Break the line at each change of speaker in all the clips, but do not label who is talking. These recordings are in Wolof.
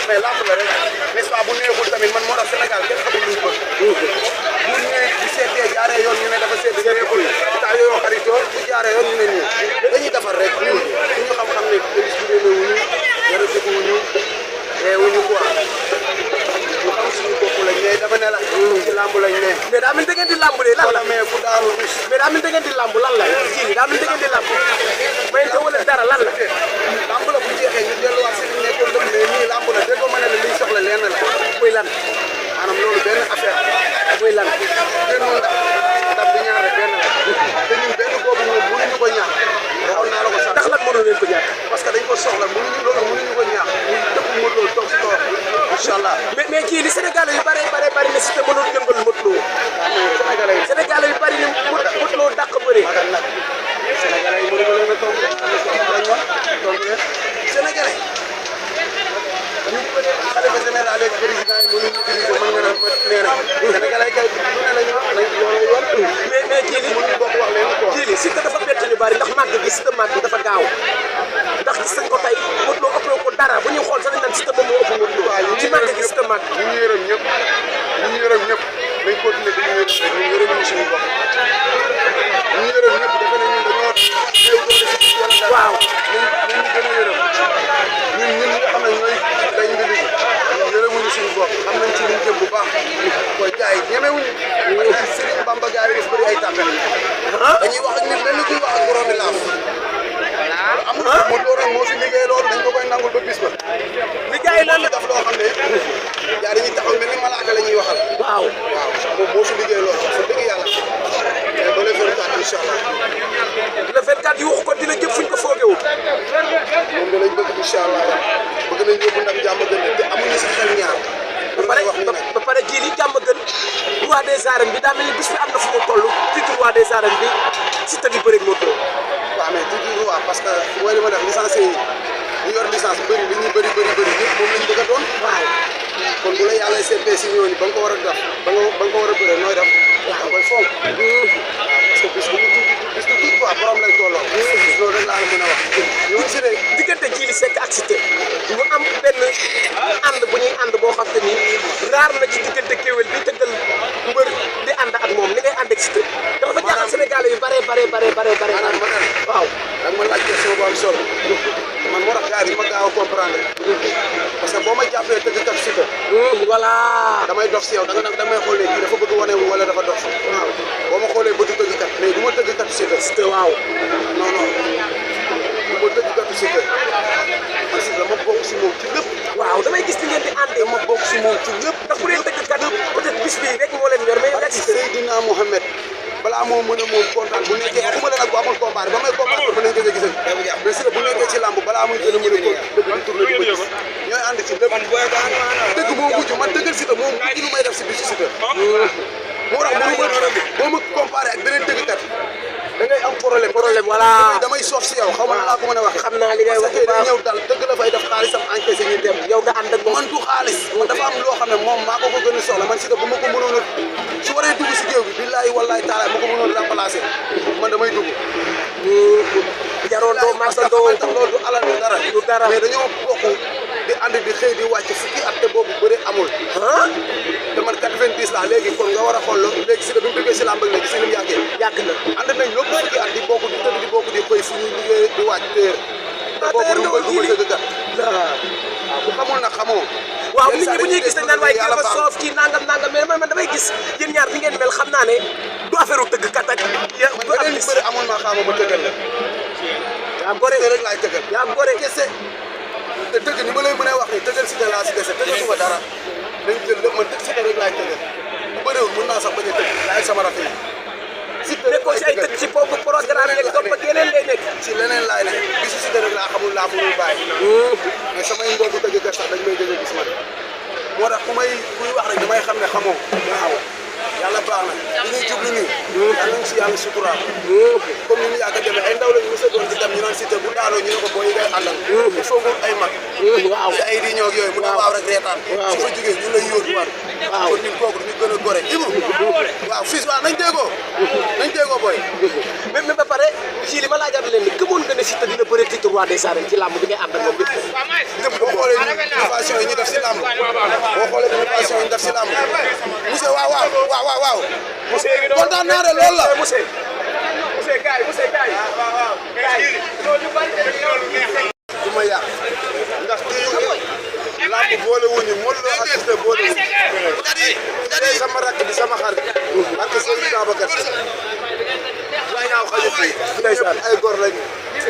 mais lamb la rek n'est-ce pas bu neexul tamit man moo tax Sénégal kenn xamul luñ ko bu ñëwee bu seetee jaaree yoon ñu ne dafa seet neexul taa yooyu xaritoo bu jaaree yoon ñu ne nii dañuy defar rek ñun suñu xam-xam ne inspiré na wuñu yara dëgg wuñu wuñu quoi ñu xam suñu bopp lañ ne dafa ne la ci lamb lañ ne
mais daa mel da ngeen di lamb de lan la
mais fu daaru
mais daa mel da ngeen di lamb lan la kii daa mel da ngeen di lamb may te wala dara lan la
lamb la bu jeexee ñu delluwaat si li nekkoon dem mais nii lamb la déggoo ma ne la liñ soxla lenn la
muy lan
maanaam loolu benn affaire
muy lan
benn ndam bi ñaar rek benn la te ñun benn boobu moom mënuñu ko ñaax waxoon naa la ko sax
ndax lan mënoo leen ko ñàkk
parce que dañ ko soxla mënuñu ko ñaax ñu dëpp Modou Lo toog si kaw incha allah
mais kii li Sénégalais yu bari ne si te mënul yëngal Modou Lo Sénégalais yu bari ni Modou Lo dàq bëri
magal nag Sénégalais yi mënuñu leen a tontu lañ wax tontu leen Sénégalais ñu xalifa général ak président yi mënuñu utiliser mën nga ne ma nee na Sénégalais kay lu ne la ñu wax nañ loolu yoon
mais kii li
mënuñu bokk wax leen quoi
kii li si dafa bett ñu bari ndax màgg gi si te màgg dafa gaaw ndax gis nañ ko tey Modou Lo ëpp ko dara bu ñuy xool sax dañ naan si te moom moo ëpp Modou Lo ci màgg gi si te màgg
ñu yërëm ñëpp nañ continuer di ñu yërëm ñu suñu bopp ñu yërëm ñëpp defe ne ñun dañoo néew doole si wala dara
waaw
ñu gën a yërëm ñun ñi nga xam ne ñooy day mbili yërëmuñu suñu bopp xam nañ ci liñ jëm bu baax koy jaay ñemewuñu Serigne Bamba gars yi bëri ay tàppel dañuy wax ak nit mel ni kuy wax ak borom bi laaf amul mu doon moo fi liggéey loolu dañ ko koy nangul ba bis ba
li gars yi lan la
daf loo xam ne yaa dañuy taxaw mel ni malaaka la ñuy waxal
waaw
moom moo fi liggéey loolu wax dëgg yàlla mais ba le 24 incha allah
le 24 yu wax ko dina jëf fuñ ko foogewul
moom da lañ bëgg incha allah bëgg nañ yóbbu ndam jàmm gën te amuñu si xel ñaar
ba pare ji li jàmm gën roi des arènes bi daa mel ni bis bi am na fu mu toll titre roi des arènes bi si te di bëri Modou Lo
waaw mais toujours roi parce que mooy li ma def licencié yi ñu yor licence bëri li ñuy bëri ñëpp moom lañ bëgg a doon
waaw
kon bu la yàlla seetee si ñooñu ba nga ko war a def ba nga ko war a bëre nooy def da koy fonk parce que bis bu tuuti quoi borom lay tolloo loolu rek laa la mën a wax yoon si de
diggante Djily Seck ak Siteu ñu am benn ànd bu ñuy ànd boo xam te ni raar na ci diggante kéwél bi tëggal mbër di ànd ak moom ni ngay ànd ak Siteu dafa jaaxal Sénégalais yu bare
maanaam ma ne
waaw
da nga ma laaj question bu am solo man moo tax gars yi ma gaaw a comprendre parce que boo ma jàppee tëggkat Siteu
voilà
damay dox si yow damay xool ne kii dafa bëgg wane wu wala dafa dox waaw boo ma xoolee bëtu tëggkat mais du ma tëggkat Siteu
waaw
non du ma tëggkat Siteu parce que dama bokk si moom ci lépp
waaw damay gis ni ngeen di àndee
dama bokk si moom ci lépp
ndax bu dee tëggkat peut-être bis bi rek moo leen yor mais yow yaa Siteu
Seydina Mohamed balaa moo mën a moom kontaan bu nekkee waxuma la nag bu amul combat ba may combat ba nañ gëj a gisal mais Siteu bu nekkee ci làmb balaa muy gën a mën a dëgg di tourné di ma gis ñooy ànd ci lépp dëgg moo mujj man dëggal Siteu moo mujj lu may def si bisu Siteu moo tax boo ma comparé ak beneen dëggkat da ngay am problème
voilà
damay soof si yow xaw ma laa ko mën a waxee
xam naa li ngay wax
parce que day ñëw dal dëgg la fay def xaalisam encaissé ñu dem
yow nga ànd ak moom
man du xaalis man dafa am loo xam ne moom maa ko gën a soxla man Siteu bu ma ko mënoon a su waree dugg si géew bi billahi wallahi taala ma ko mënoon a remplacer man damay dugg
jaroo doo màggandoo
tax loolu du alal du dara mais dañoo bokk di ànd di xëy di wàcc fukki at te boobu bëri amul te man 90 laa léegi kon nga war a xool léegi Siteu bi mu duggee si làmb ak léegi si li mu yàgg na ànd nañ lépp fukki at di bokk di tëdd di bokk di xëy fu ñuy liggéey di wàcc téer te boobu du ma tëggkat bu xamul nag xamoo
waaw nit ñi bu ñuy gis dañ naan waaye kii dafa soof kii nangam mais man damay gis yéen ñaar ni ngeen mel xam naa ne du affaire u tëggkat ak
man beneen bëri amoon maa xaama ma tëggal la
yaa gore
rek laay tëggal
yaa gore
kese te tëgg ni ma lay mën a wax ni tëggal Siteu laa si dese tëggatuma dara dañ jël lépp man Siteu rek laay tëggal bu bëriwul mën naa sax bañ a tëgg laay sama rafet yi Siteu rek
nekkoo si ay tëgg ci boobu programme yeeg topp ak yeneen lay nekk
si leneen laay nekk bisu Siteu rek laa xamul laa mënul bàyyi mais samay mbokku tëggkat sax dañ may gëj a gis man moo tax kuy wax rek damay xam ne xamoo waaw yàlla baax na li ñuy jublu nii yàlla nañ si yàlla suturaal comme ni ñu yàgg a demee ay ndaw lañu mos a doon ci dem ñu naan Siteu bu daanoo ñu ne ko booy yi ngay àndal il faut que ay mag
waaw
si ay réunion ak yooyu mu ne waaw rek reetaan su fa jógee ñu lay yóotuwaat waaw kon ñun kooku ñu gën a gore Ibou waaw fils waaw nañ déggoo booy
mais ba pare ci li ma laajaat leen ni gëmoon nga ne Siteu dina bëre titre roi des arènes ci làmb bi ngay ànd ak moom bi
boo xoolee ñu innovation yi ñu def si lamb boo xoolee innovation yi ñu def si lamb monsieur waaw kontaan naa de loolu la
monsieur gaay
du ma yàq ndax kii lamb boole wuñu Modou Lo ak Siteu boole wuñu tey sama rakk bi sama xarit ak Serigne Babacar waaye naaw xaju fii ndeysaan ay gor lañu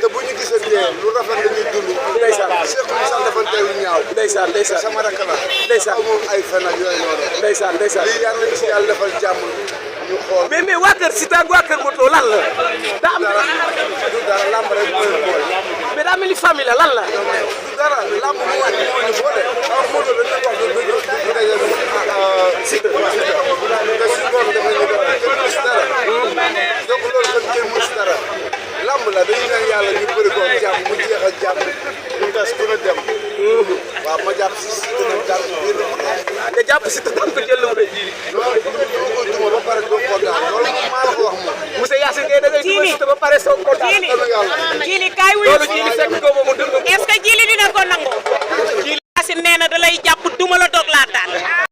te bu ñu gisantee lu rafet la ñuy dund ndeysaan Cheikh Moussa defante lu ñaaw ndeysaan sama rakk la ndeysaan moom ay fen ak yooyu noonu ndeysaan lii yàlla na ci yàlla defal jàmm ñu xool
mais waa kër Siteu ak waa kër Modou Lo lan la daa am
du dara lamb rek moo leen boole
mais daa mel ni famille la lan la
du dara lamb moo ñu boole ak Modou Lo dañu wax du daje Siteu te si ngoon dafa ñu dara si dara donc loolu kon kenn mu si dara lamb la dañu ñaan yàlla ñu bëri ko jàmm mu jeex ak jàmm ñu tas ku ne dem waaw ma jàpp si Siteu nag jàpp biir
nga jàpp Siteu daan ko jël lu rëy
loolu ko duma ba pare doo ko daan loolu maa la ko wax moom
monsieur Yacine Gueye da ngay duma Siteu ba pare soog ko daan
Jili kaay wuyu
loolu Jili fekk ko moomu dund
est-ce que